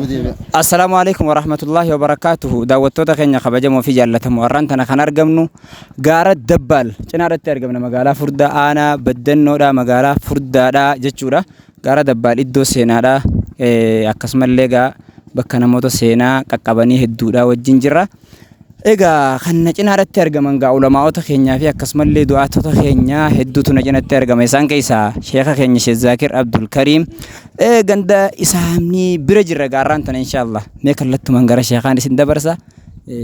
Deebi'a. Assalaamu alaikum warahmatullaahi wabarakaatuhu. Daawwattoota keenya kabajamoo fi jaallatamoo, har'aan tana kan argamnu gaara Dabbaal cinaadhatti argamna, magaalaa Furdaa, aanaa Baddannoodha, magaalaa Furdaadha jechuudha. Gaara Dabbaal iddoo seenaadha. Akkasumallee gaa bakka namoota seenaa qaqqabanii hedduudha wajjin jirra. Egaa kan na cinaadhatti argaman gaa ulamaa'ota keenyaa fi akkasumallee du'aatota keenyaa hedduutu na cinatti argama. Isaan keessaa sheeka keenya Sheekh Zaakir Abdul Kariim ganda isaanii bira jirra gaarraan tana inshaallah. Mee kallattumaan gara sheekaan isin dabarsa.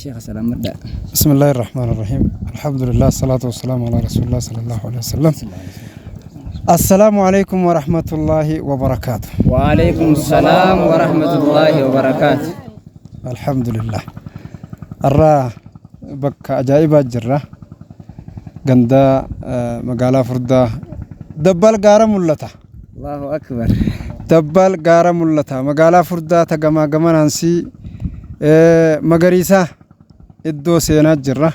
Sheeka salaamadha. بسم الله الرحمن الرحيم، الحمد لله، الصلاة والسلام على رسول الله صلى الله عليه وسلم. السلام عليكم ورحمة الله وبركاته. وعليكم السلام ورحمة الله وبركاته. الحمد لله، الرا بك أجائب جرة غندا مقالة فردا دبال غارة ملتا. الله أكبر. دبال غارة ملتا، مقالة فردا تقما قمان هنسي magariisa iddoo seenaa jirra.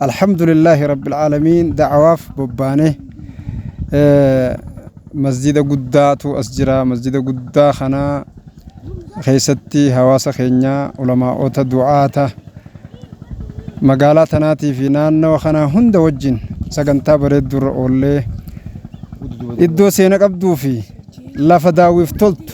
Alhamdulillaahi rabbil aalamiin. Da'awaaf bobbaane. Masjida guddaatu as jira. Masjida guddaa kana keessatti hawaasa keenya, ulamaa'ota, du'aata magaalaa tanaatii fi naannawa kanaa hunda wajjin sagantaa bareeddurra oollee, iddoo seena qabduu fi lafa daawwiif toltu,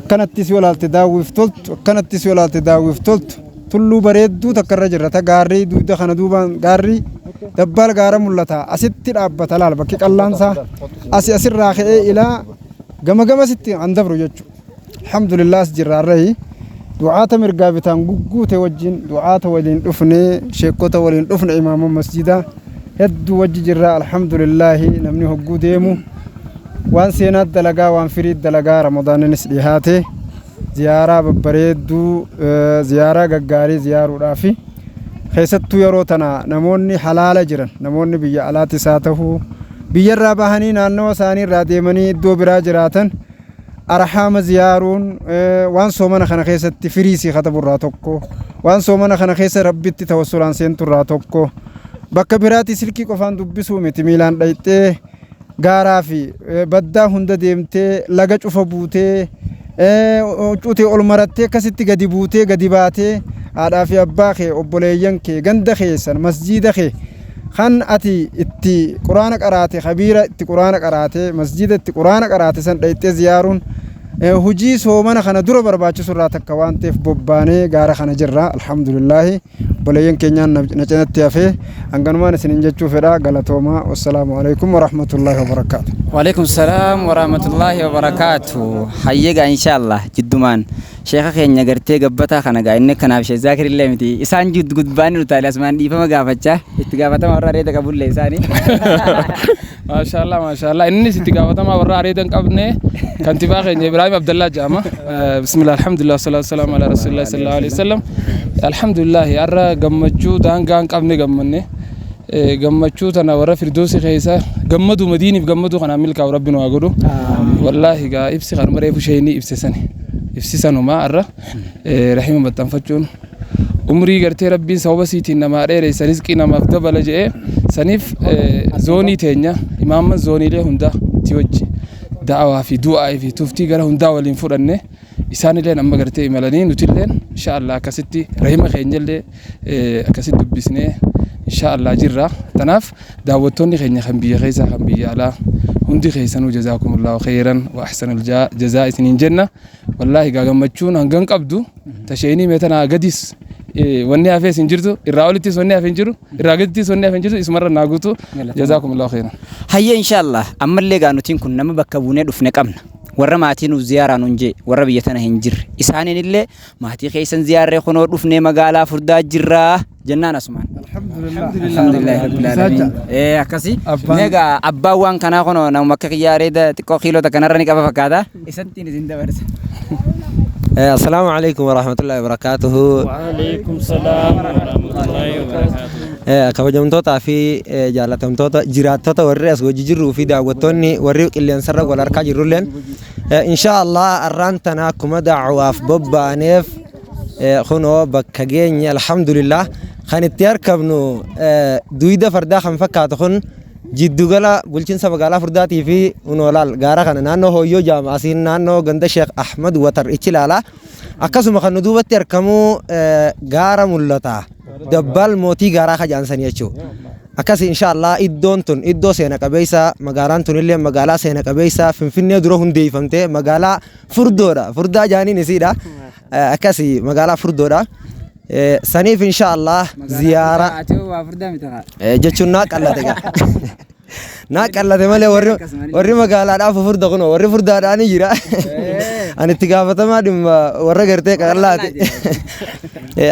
akkanatti si olaalte daawwiif toltu, akkanatti si olaalte daawwiif toltu, tulluu bareedduu takka irra jirra. Ta gaarrii dugda kana duubaan gaarrii Dabbaal gaara mul'ata. Asitti dhaabbata. Laal, bakki qallaansaa asi asirraa ka'ee ilaa gama gamasitti an dabru jechuudha. Alhamdulillah, as jirra arrayi du'aata mirgaa bitaan gugguute wajjin, du'aata waliin dhufnee, sheekota waliin dhufne, imaama masjidaa hedduu wajji jirra. Alhamdulillaahi, namni hogguu deemu waan seenaa dalagaa, waan firii dalagaa. Ramadaaninis dhihaate, ziyaaraa babbareedduu, ziyaaraa gaggaarii ziyaaruudhaafi, keessattuu yeroo tana namoonni halaala jiran, namoonni biyya alaatis haa ta'uu, biyyarraa bahanii naannawa isaanii irraa deemanii iddoo biraa jiraatan, arhaama ziyaaruun waan soomana kana keessatti firii sii kataburraa tokko, waan soomana kana keessa Rabbitti tawassulaan seenturraa tokko. Bakka biraatti silkii qofaan dubbisuu miti, miilaan dhayxee gaaraa fi baddaa hunda deemtee, laga cufa buutee, huccuutee ol marattee, akkasitti gadi buutee gadi baatee, haadhaa fi abbaa kee, obboleeyyan kee, ganda keessan, masjiida kee kan ati itti Quraana qaraate, kabiira itti Quraana qaraate, masjiida itti Quraana qaraate san dhayxee ziyaaruun hujii soomana kana dura barbaachisu irraa takka waan ta'eef bobbaanee gaara kana jirra. Alhamdulillaahi, obboleeyyan keenyaan na cinatti hafee hanganumaan isinin jechuu fedha. Galatoomaa. Wassalaamu alaikum warahmatullaahi wabarakaatu. وعليكم السلام ورحمة الله وبركاته. Hayyegaa inshallah jiddumaan sheeka keenya gartee gabbataa kana gaa inni kanaaf Sheek Zaakir illee miti, isaan jid gudbaanii nutaale asumaan dhiifama gaafachaa, itti gaafatama warra areeda qabullee isaanii. Maashaallah, maashaallah. Innis itti gaafatamaa warra areeda hin qabne, kantibaa keenya Ibrahim Abdallaa jedhama. Bismillah, alhamdulillah, salatu salaamu ala rasuulillah sallallahu alaihi wasallam. Alhamdulillah, har'a gammachuu daangaa hin qabne gammanne. Gammachuu tana warra Firdoosi keessa gammadu, madiiniif gammadu kanaan milkaa'u Rabbi nu haa godhu. Wallaahi gaa ibsi kanuma reefu isheenii ibse sani. Ibsi sanumaa har'a rahima maxxanfachuun umrii gartee Rabbiin sababa siitiin namaa dheeressa, rizqii namaaf dabala jedhee saniif zoonii teenya imaamman zooniilee hundaa ti wajji da'awaa fi du'aa fi tuftii gara hundaa waliin fudhanne. Isaanilleen amma gartee imalanii, nutilleen insha Allah akkasitti rahima keenyallee akkasitti dubbisnee insha Allah jirra. Tanaaf daawwattoonni keenya kan biyya keessaa, kan biyya alaa hundi keessanuu jazaakumullahu khayran wa ahsanul jazaa isiniin jenna. Wallaahi gaa gammachuun hangan qabdu tasheenii mee tanaa gadis wanni hafees hin jirtu, irraa olittis wanni hafe hin jiru, irraa gadittis wanni hafe hin jirtu, isumarra naa guutu. Jazaakumullahu khayran. Hayyee, inshallah ammallee gaa nutiin kun nama bakka buunee dhufne qabna. Warra maatii nuuf ziyaaraa nuun jee, warra biyya tana hin jirre. Isaaniin illee maatii keessan ziyaarree kunoo dhufnee magaalaa Furdaa jirraa jennaan asumaan. Alhamdulillah rabbil alamin. Akkasi. Meegaa abbaan waan kanaa kunoo nama akka kiyyaa areeda xiqqoo kiiloo takka narra ni qaba fakkaata. Isattiin isin dabarsa. Assalaamu alaikum warahmatullahi wabarakatuhu. Waalaikum salaam warahmatullahi wabarakatuh. Kabajamtootaa fi jaalatamtoota jiraattota warri as wajji jirruu fi daawwattoonni warri qilleensarra wal harkaa jirrulleen, insha Allah arraan tana akkuma da'waaf bobba'aneef kunoo bakka geenye, alhamdulillah. Kan itti argamnu duyda fardaa kan fakkaatu kun Jiddugala bulchiinsa magaalaa Furdaatii fi Unoolaal gaara kana naannoo Hooyyoo Jaama asiin naannoo ganda Sheekh Ahmad Watar ichi ilaala. Akkasuma kan nu duubatti argamu gaara mul'ata. Dabbaal mootii gaaraa kajaansanii jechuudha. Akkasii inshaallah iddoon tun iddoo seena qabeessa, magaalaan tunillee magaalaa seena qabeessa Finfinnee dura hundeeffamte magaalaa furdoodha. Furdaa jaaniin isiidha. Akkasii magaalaa furdoodha. Saniif inshaallah ziyaara Ati waa furdaa miti haa. Jechuun naa qallate gaa. Naa qallate malee warri magaalaadhaaf furda kunoo warri furdaadhaa ni jira. Ani itti gaafatamaa dhimma warra gartee qallaati.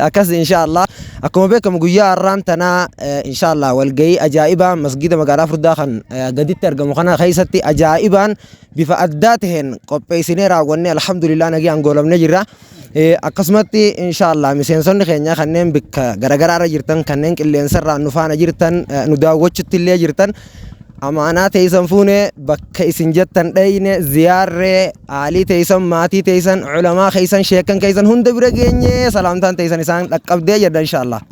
Akkas inshaallah akkuma beekamu guyyaa har'aan tanaa inshaallah walgahii ajaa'ibaa masgida magaalaa furdaa kan gaditti argamu kana keessatti ajaa'ibaan bifa addaa taheen qopheessinee raawwannee alhamdulillah nagaan goolamnee jirra. Akkasumatti inshaallah miseensonni keenya kanneen bakka garaagaraa irra jirtan, kanneen qilleensarraa nu faana jirtan, nu daawwachuutti illee jirtan, amaanaa teessan fuune bakka isin jettan dhayne ziyaarree aalii teessan, maatii teessan, culamaa keessan, sheekan keessan hunda bira geenye salaamtaan teessan isaan dhaqqabdee jedha inshaallah.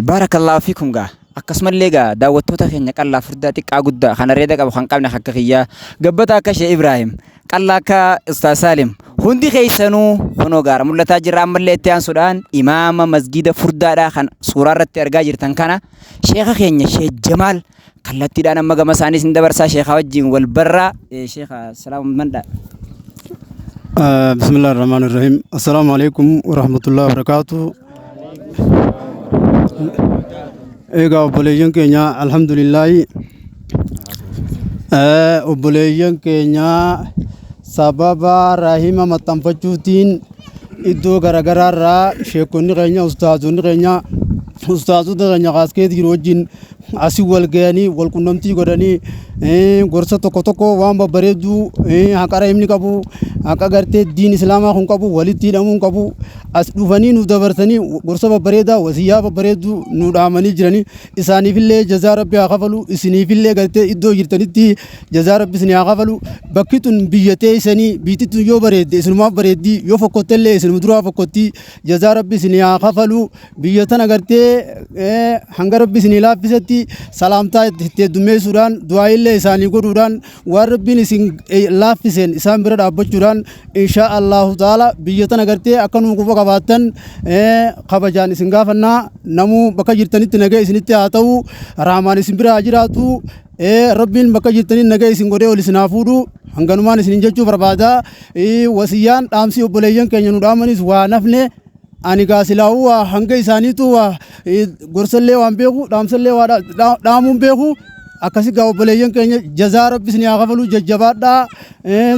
Baarakallaahu fiikum gaa. Akkasumallee gaa daawwattoota keenya qallaa furdaa xiqqaa guddaa kan areeda qabu kan qabne akka kiyyaa gabbata akka Shee Ibrahim qallaa akka Ustaaz Salim hundi keessanuu kunoo gaara mul'ataa jirra. Ammallee itti aansuudhaan imaama masgida furdaadhaa kan suuraa irratti argaa jirtan kana sheeka keenya Shee Jamaal kallattiidhaan amma gama isaanii isin dabarsaa, sheekaa wajjin wal barraa. Sheeka, salaamu mandha. بسم الله الرحمن الرحيم، السلام عليكم ورحمة الله وبركاته. Egaa obboleeyyan keenya, alhamdulillaahi, obboleeyyan keenya sababa rahima maxxanfachuutiin iddoo garaagaraa irraa sheekonni keenya, ustaazonni keenya, ustaazota keenya kaaskeeti jiru wajjin asii wal ga'anii wal qunnamtii godhanii gorsa tokko tokko waan babbareedduu haqa rahimni qabu, haqa gartee diin islaamaa kun qabu, walitti hidhamuu qabu as dhufanii nu dabarsanii gorsa babbareedaa, wasiyyaa babbareedduu nu dhaamanii jiranii. Isaaniifillee jazaa rabbi haa kafalu, isiniifillee gartee iddoo jirtanitti jazaa rabbi isinii haa kafalu. Bakki tun biyya teessanii, biyyi tun yoo bareedde isinumaaf bareeddii, yoo fokkottellee isinuma duraa fokkottii. Jazaa rabbi isinii haa kafalu. Biyya tana gartee hanga rabbi isinii laaffisetti salaamtaa itti heddummeessuudhaan, du'aayillee isaanii godhuudhaan, waan rabbiin isin laaffiseen isaan bira dhaabbachuudhaan, insha Allahu ta'ala biyya tana gartee akka nuu quba qabaattan kabajaan isin gaafannaa. Namuu bakka jirtanitti nagaa isinitti haa ta'u, raamaan isin bira haa jiraatu, rabbiin bakka jirtanitti nagaa isin godhee ol isin haa fuudhu. Hanganumaan isinin jechuu barbaada. Wasiyyaan dhaamsi obboleeyyan keenya nu dhaamanis waa nafne. Ani gaa silaa'uu waa hanga isaaniitu waa gorsallee waan beeku, dhaamsallee waa dhaamuun beeku. Akkasi gaa obboleeyyan keenya, jazaa rabbi isin haa kafalu. Jajjabaadhaa,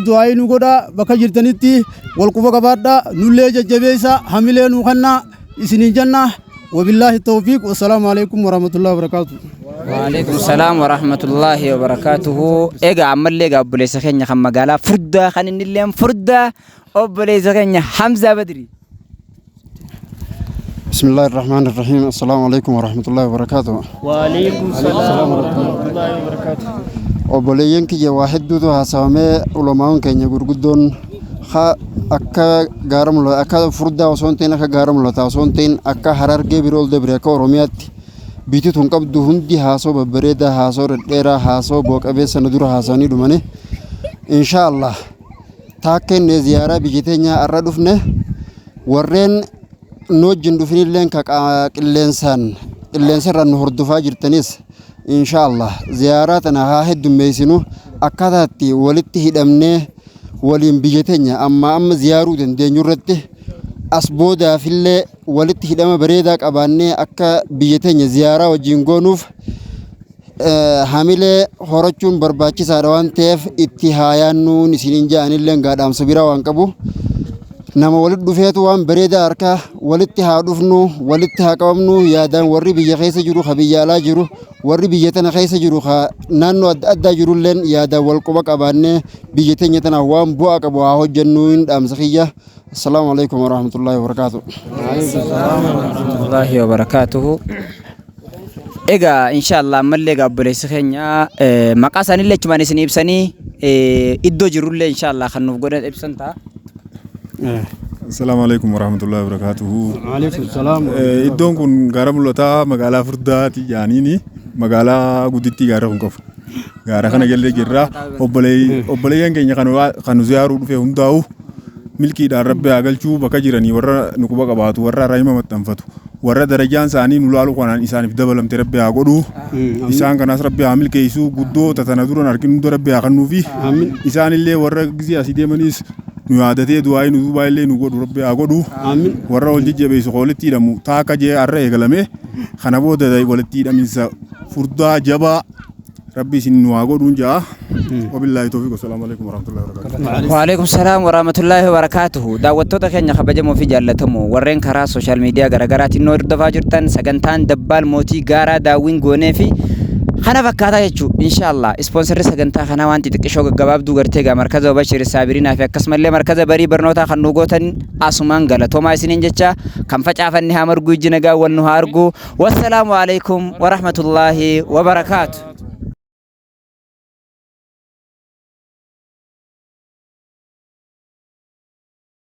du'aayii nu godhaa, bakka jirtanitti wal quba qabaadhaa, nullee jajjabeessa, hamilee nu kannaa isiniin jenna. وبالله التوفيق والسلام عليكم ورحمة الله وبركاته. وعليكم السلام ورحمة الله وبركاته. Egaa ammallee egaa obboleessa keenya kan magaalaa furdaa kan inni illee furdaa, obboleessa keenya Hamzaa Badri. بسم الله الرحمن الرحيم، السلام عليكم ورحمة الله وبركاته. وعليكم السلام ورحمة الله وبركاته. Obboleeyyan kiyya waa hedduutu haasawamee. Ulamaawwan keenya gurguddoon akka gaara mul'ata, akka furdaa osoo hin ta'in, akka gaara mul'ataa osoo hin ta'in, akka Harargee biroo ol dabre, akka Oromiyaatti biitti tun qabdu hundi haasoo babbareedaa, haasoo dhedheeraa, haasoo bu'a qabeessa na dura haasawanii dhumane. Insha Allah taakkenne ziyaaraa biyya teenyaa har'a dhufne, warreen nu wajjin dhufinilleen ka qilleensaan qilleensarraan nu hordofaa jirtanis, insha Allah ziyaaraa tana haa heddummeessinu. Akkaataatti walitti hidhamnee waliin biyya teenya amma amma ziyaaruu dandeenyu irratti as boodaafillee walitti hidhama bareedaa qabaannee akka biyya teenya ziyaaraa wajjin goonuuf hamilee horachuun barbaachisaadha waan ta'eef itti haa yaannuun isiniin ja'anillee gaadhaamsa biraa waan qabu. Nama walitti dhufeetu waan bareedaa harkaa. Walitti haa dhufnu, walitti haa qabamnu yaadaan. Warri biyya keessa jiru, ka biyya alaa jiru, warri biyya tana keessa jiru, ka naannoo adda addaa jirulleen yaadaan wal quba qabaannee biyya teenya tanaaf waan bu'aa qabu haa hojjennu hin dhaamsa kiyya. السلام عليكم ورحمة الله وبركاته. الله وبركاته. Egaa inshallah ammallee egaa obboleessi keenya maqaa isaaniillee achumaan isin ibsanii iddoo jirullee inshallah kan nuuf godhan ibsan ta'a. السلام عليكم ورحمة الله وبركاته. وعليكم السلام. Iddoon kun gaara mul'ataa magaalaa Furdaati jaaniini, magaalaa guddittii gaara kun qabu. Gaara kana jallee jirra. Obboleeyyan keenya kan nu ziyaaruu dhufe hundaa'u milkiidhaan Rabbi haa galchuu. Bakka jiranii warra nu quba qabaatu, warra rahima maxxanfatu, warra darajaan isaanii nu laalu kanaan isaaniif dabalamte Rabbi haa godhu. Isaan kanaas Rabbi haa milkeessu. Guddoo tana duran arginu hunda Rabbi haa kennuufi. Isaanillee warra gizee asii deemanis nu yaadatee du'aayii nu duubaa illee nu godhu Rabbi haa godhu. Warra wal jajjabeessu walitti hidhamu taaka jee har'a eegalame kana booda walitti hidhaminsa furdaa jabaa Rabbi isin nu haa godhuun ja'a. Wabillaahi tawfiiq. Wassalaamu alaikum warahmatullahi wabarakatuh. Waalaikum salaam warahmatullahi wabarakatuhu. Daawwattoota keenya kabajamoo fi jaallatamoo warreen karaa social media garaagaraatiin nu hordofaa jirtan, sagantaan Dabbaal Mootii Gaaraa daawwiin goonee fi kana fakkaataa jechuu. Inshaallah ispoonsarri sagantaa kanaa waan xixiqqishoo gaggabaabduu gartee gaa markaza Bashir Saabirinaa fi akkasumallee markaza barii barnootaa kan nu gootan asumaan galatoomaa isiniin jecha. Kan facaafanne haa margu, ijji nagaa wal nu haa argu. Wassalaamu alaikum warahmatullaahi wabarakaatu.